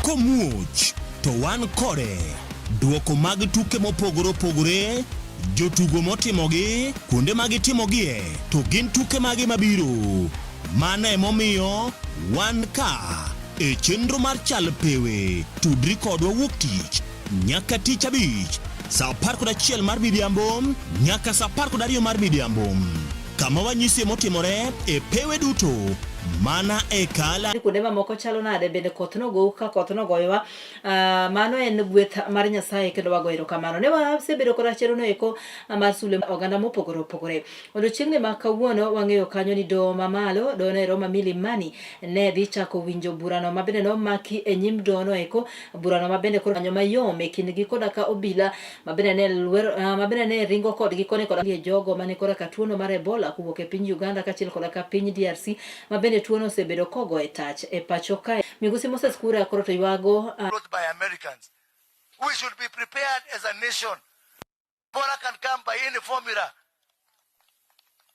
Komuoch to wan kode. Duoko mag tuke mopogore opogore, jotugo motimogi, kuonde ma gitimogie, to gin tuke mage mabiro. Mano emomiyo wan ka e chenro mar Chal Pewe. Tudri kodwa wuok tich nyaka tich abich saa 11 mar midhiambo nyaka saa 12 mar midhiambo kama wanyisie motimore e pewe duto mana e kala kuonde mamoko chalo nade bende koth nogou ka koth nogoyowa uh, mano en gweth mar Nyasaye kendo wago erokamano ne wasebedo koda chenro eko mar sule oganda mopogore opogore Odiochieng'ni ma kawuono wang'eyo kanyo ni doho mamalo, doho no ero ma Milimani ne dhi chako winjo burano ma bende nomaki e nyim doho no eko, burano ma bende koro kanyo mayom e kindgi koda ka obila ma bende ne lwer, ah, ma bende ne ringo kodgi koni koda e jogo mane kora ka tuono mar Ebola kowuok e piny Uganda kaachiel koda ka piny DRC ma bende tuono osebedo kogo e tach e pacho kae. Migosi Moses Kuria koro to ywago ah, brought by Americans. We should be prepared as a nation. Ebola can come by any formula.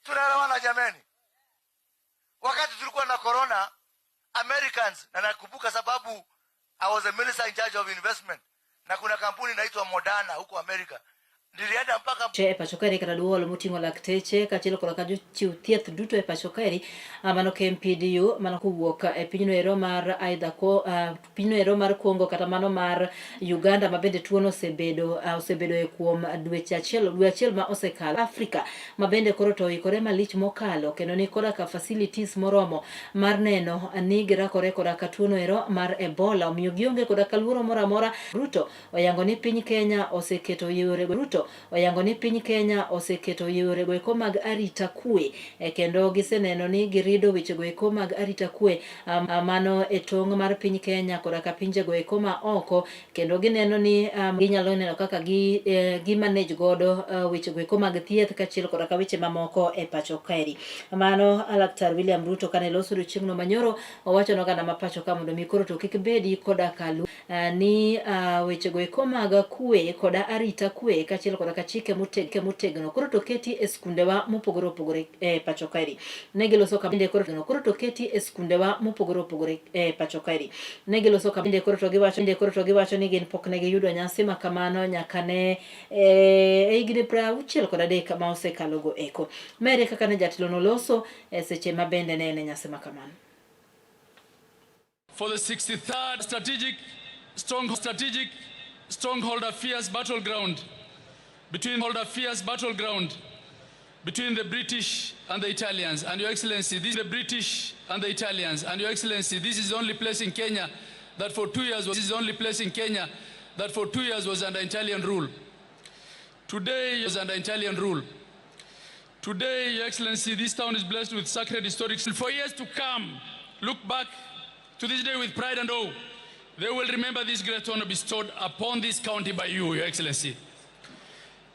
Tunaelewana jameni? Wakati tulikuwa na corona, Americans, na nakumbuka sababu I was a minister in charge of investment, na kuna kampuni inaitwa Moderna huko America. Nilienda mpaka che e pacho kaeri kata duol moting'o lakteche kaachiel koda ka jochiw thieth duto e pacho kaeri ah, mano KMPDU mano kowuok e pinyno ero mar either ko, uh, Pinyno ero mar Congo kata mano mar Uganda ma bende tuono osebedo uh, osebedoe kuom dweche achiel dwe achiel ma osekalo. Afrika ma bende koro to oikore malich mokalo kendo ni koda ka facilities moromo mar neno ni girakore koda ka tuono ero mar Ebola omiyo gionge koda ka luoro moro amora. Ruto oyango ni piny Kenya oseketo yore Ruto oyango ni piny Kenya oseketo yorego eko mag arita kwe e kendo giseneno ni girido wechego eko mag arita kwe um, mano e tong' mar piny Kenya koda ka pinjego eko ma oko kendo gineno ni um, ginyalo neno kaka gi, eh, gi manage godo uh, wechego eko mag thieth kaachiel koda ka weche mamoko e pacho kaeri. Mano Laktar William Ruto kane loso odiochieng'no manyoro owacho ne oganda ma pacho ka mondo mi koro to kik bedi koda ka Eh, ni uh, wechego eko mag kwe koda arita kwe kaachiel koda ka chike motegno koro to keti e skundewa mopogore opogore e pacho kaeri. Ne giloso kabinde koro koro to keti e skundewa mopogore opogore e pacho kaeri. Ne giloso kabinde koro to giwacho bende koro to giwacho ni gin pok ne giyudo nyasi ma kamano nyaka ne e higni 63 ma osekalogo eko. Mere kaka ne jatelo noloso e seche ma bende ne en e nyasi ma kamano. For the 63rd strategic, strong, strategic stronghold a fierce battleground between hold a fierce battleground between the British and the Italians. And Your Excellency, this the British and the Italians. And Your Excellency, this is the only place in Kenya that for 2 years was this is the only place in Kenya that for 2 years was under Italian rule. Today was under Italian rule. Today, Your Excellency, this town is blessed with sacred historic. For years to come, look back to this day with pride and awe. They will remember this great honor bestowed upon this county by you, Your Excellency.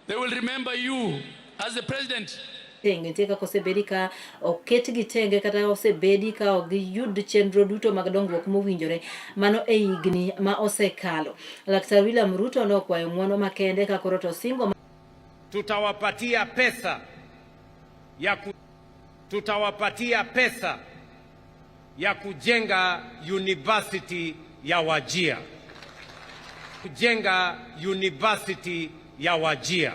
They will remember you as the president tenge nitie kaka osebedi ka oketgi tenge kata osebedi ka ok giyud chenro duto mag dongruok mowinjore mano e higni ma osekalo. Laktar William Ruto nokwayo ng'wono makende ka koro to singo Tutawapatia pesa ya ku, tutawapatia pesa ya kujenga university ya Wajir, kujenga university ya Wajir.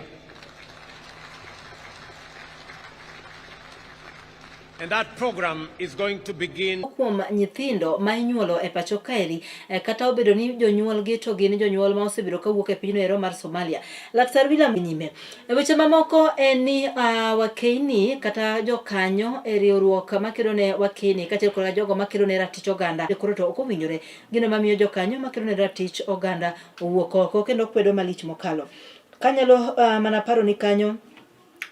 And that program is going to begin kuom nyithindo ma inyuolo e pacho kaeri eh, kata obedo ni jonyuolgi to gin jonyuol ma osebedo kawuok e pinyno ero mar Somalia. Laktar William nyime. E weche mamoko en ni uh, wakeini kata jokanyo e riwruok makedo ne wakeini kaachiel koda jogo makedo ne ratich oganda koro to ok owinjore gino mamiyo jokanyo makedo ne ratich oganda owuok oko kendo kwedo malich mokalo. Kanyalo uh, mana paro ni kanyo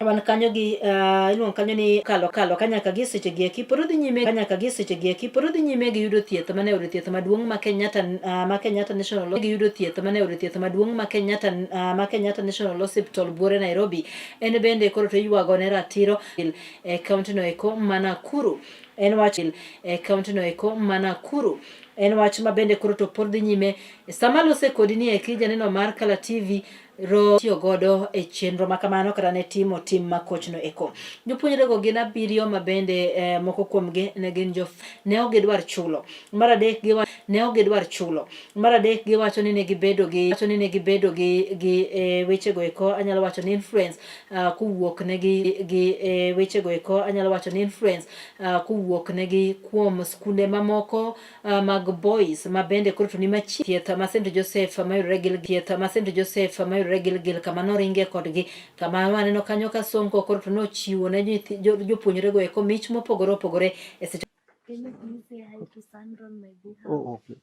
wan kanyo gi uh, iluongo kanyo ni kalo kalo ka nyaka gi seche gi eki pod odhi nyime ka nyaka gi seche gi eki pod odhi nyime gi yudo thieth mane od thieth maduong' ma Kenyatta uh, ma Kenyatta National gi yudo thieth mane od thieth maduong' ma Kenyatta uh, ma Kenyatta National Hospital Buore Nairobi en bende koro to iywago ne ratiro e kaunti no eko ma Nakuru en wach e kaunti no eko ma Nakuru. En wach ma bende koro to pod dhi nyime sama lose kodi ni eki janeno mar Kala TV ro tiyo godo e chenro ma kamano kata ne timo tim ma kochno eko. Jopuonjrego gin abiriyo ma bende eh, moko kuomgi ne gin jo ne ok gidwar chulo. Mar adek giwa ne ok gidwar chulo. Mar adek giwacho ni ne gibedo gi wacho ni ne gibedo gi gi e, wechego eko anyalo wacho ni influence uh, kowuok ne gi gi e, wechego eko anyalo wacho ni influence uh, kowuok ne gi kuom skunde mamoko uh, mag boys ma bende koro to ni machiegni thieth ma St Joseph mayudore Gilgil thieth ma St Joseph mayudore Gilgil kama noringe kodgi kama waneno kanyo ka Sonko koro to nochiwo ne jopuonjrego eko mich mopogore opogore e seche Can you please say hi to Sandra on my behalf? Oh, okay.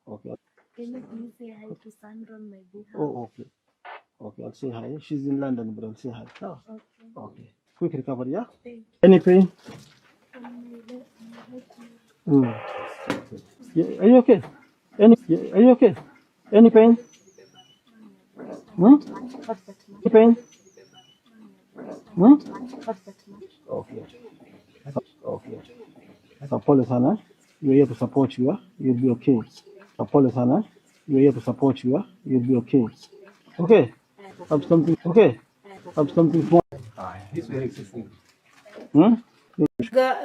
Okay. Can you please say hi to Sandra on my behalf? Oh, okay. Okay, I'll say hi. She's in London, but I'll say hi. Oh, Okay. okay. Quick recovery, yeah? Thank you. Any pain? My left knee. Okay. Yeah, are you okay? Any, yeah, are you okay? Any pain? Hmm? Any pain? Hmm? Okay. Okay. So pole sana. We're here to support you. Yeah? You'll be okay. So pole sana. We're here to support you. Yeah? You'll be okay. Okay. Have something. Okay. Have something small. Hmm?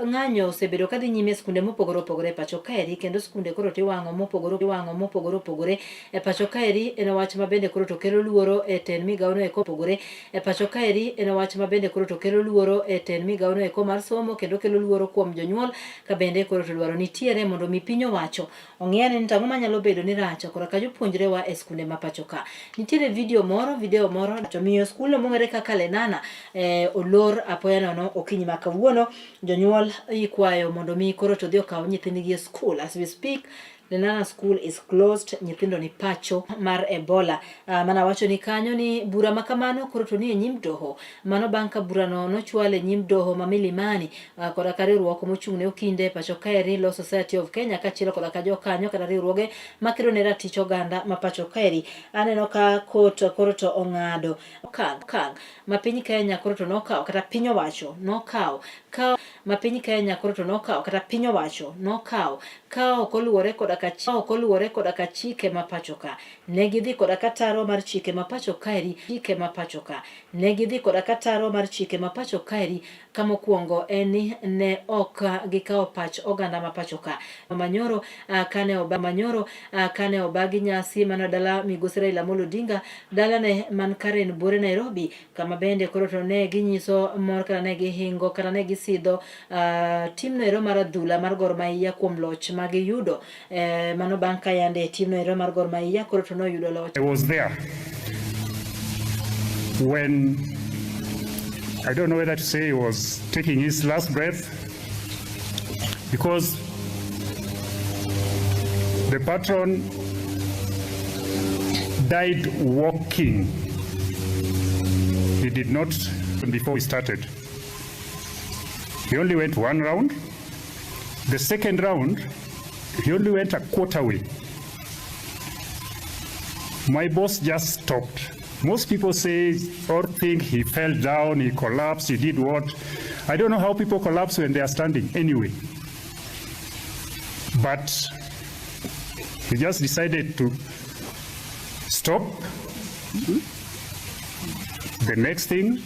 Ng'anyo osebedo kadhi nyime e skunde mopogore opogore e pacho kaeri kendo skunde koro to iwang'o mopogore iwang'o mopogore opogore e pacho kaeri en wach ma bende koro to kelo luoro e tend migawono eko opogore e pacho kaeri en wach ma bende koro to kelo luoro e tend migawono eko mar somo kendo kelo luoro kuom jonyuol ka bende koro to dwaro nitiere mondo mi piny owacho ong'e ane ni to ang'o manyalo bedo ni rach kora ka jopuonjrewa e skunde ma pacho ka. Nitiere video moro, video moro to miyo skulno mong'ere kaka Lenana eh, olor apoya nono okinyi ma kawuono. Jonyuol ikwayo mondo mi koro to odhi okaw nyithindgi e skul. As we speak, Lenana school is closed, nyithindo ni pacho mar Ebola. Mana wacho ni kanyo ni bura ma kamano koro to ni e nyim doho. Mano bang' ka burano nochwal e nyim doho ma Milimani koda ka riwruok mochung' ne okinde e pacho kaeri Law Society of Kenya kaachiel koda ka jokanyo kata riwruoge makedo ne ratich oganda ma pacho kaeri. Aneno ka kot koro to ong'ado okang' okang' ma piny Kenya koro to nokawo kata piny owacho nokawo ka ma piny Kenya koro to nokawo kata piny owacho nokawo ka ok oluwore koda ka ok oluwore koda ka chike ma pacho ka. Ne gidhi koda ka taro mar chike ma pacho kaeri chike ma pacho ka. Ne gidhi koda ka taro mar chike ma pacho kaeri ka mokwongo en ni ne ok gikawo pach oganda ma pacho ka. Manyoro kane oba Manyoro kane obagi nyasi mano dala migosi Raila Amolo Odinga dalane man Karen Buore Nairobi kama bende koro to ne ginyiso mor kata ne gihingo kata ne gisidho uh, timno ero mar adhula mar Gor Mahia kuom loch ma giyudo eh, mano bang' ka yande timno ero mar Gor Mahia koro to noyudo loch. I was there when I don't know whether to say he was taking his last breath because the patron died walking. He did not before we started. He only went one round. The second round, he only went a quarter way. My boss just stopped. Most people say or think he fell down, he collapsed, he did what. I don't know how people collapse when they are standing anyway. But he just decided to stop. The next thing,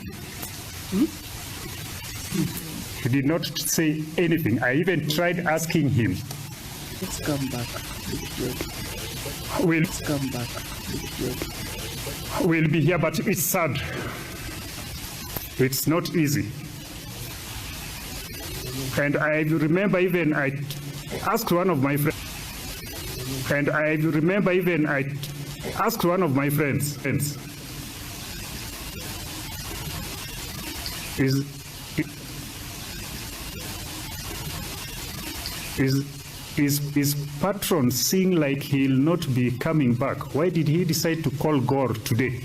he did not say anything. I even tried asking him. Let's come back. We'll come back. We'll be here, but it's sad. It's not easy. And I remember even I asked one of my friends, and I remember even I asked one of my friends, is patron seeing like he'll not be coming back? Why did he decide to call Gor today?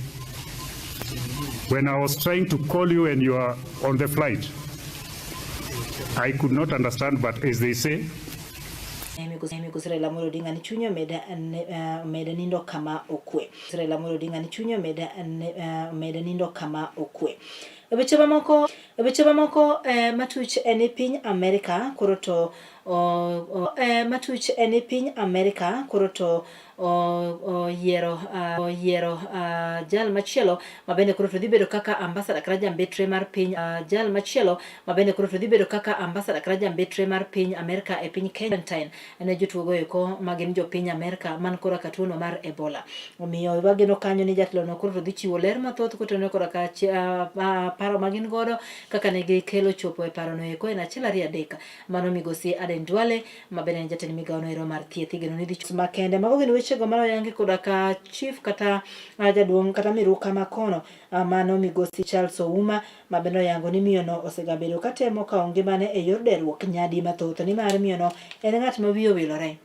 When I was trying to call you and you are on the flight, I could not understand, but as they say, Migosi Raila Amolo Odinga ni chunye omed nindo kama okwe. Raila Amolo Odinga ni chunye omed nindo kama okwe. E weche mamoko, e weche mamoko eh, matuch en ni piny Amerika koro to o, o, eh, matuch en ni piny Amerika koro to oyiero oyiero jal machielo ma bende koro to dhi bedo kaka ambassador kata jambetre mar piny jal machielo ma bende koro to dhi bedo kaka ambassador kata jambetre mar piny Amerka e piny Kenya ne jotuogo eko ma gin jopiny Amerka man kora ka tuono mar Ebola. Omiyo wageno kanyo ni jatelono koro to dhi chiwo ler mathoth kotenore koda ka paro ma gin godo kaka ne gikelo chopo e parono eko en achiel ariyo adek. Mano migosi Aden Duale ma bende en jatend migawo no ero mar thieth igeno ni dhi makende. Mago gin wechego mane oyangi koda ka chief kata jaduong' kata miruka makono mano migosi Charles Ouma ma bende oyango ni miyono osegabedo katemo kawo ngimane e yor deruok nyadi mathoth nimar miyono en ng'at ma wiye owilore.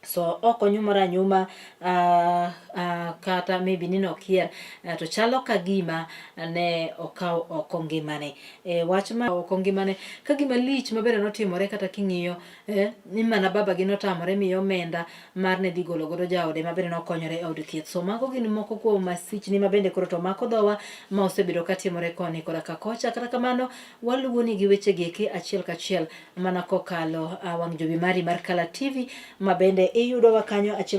So ok onyumore anyuma uh, uh, kata maybe ni nokier uh, to chalo ka gima ne okawo oko ngimane e, wach ma oko ngimane ka gima lich mabende notimore kata king'iyo eh, ni mana babagi notamore miyo omenda mar ne dhi golo godo jaode ma bende nokonyore e od thieth. So mago gin moko kuom masichni ma bende koro to mako dhowa ma osebedo ka timore koni koda ka kocha. Kata kamano waluwoni gi weche gi eki achiel kachiel mana kokalo uh, wang' jowi mari mar Kala TV ma bende iyudowa kanyo achiel.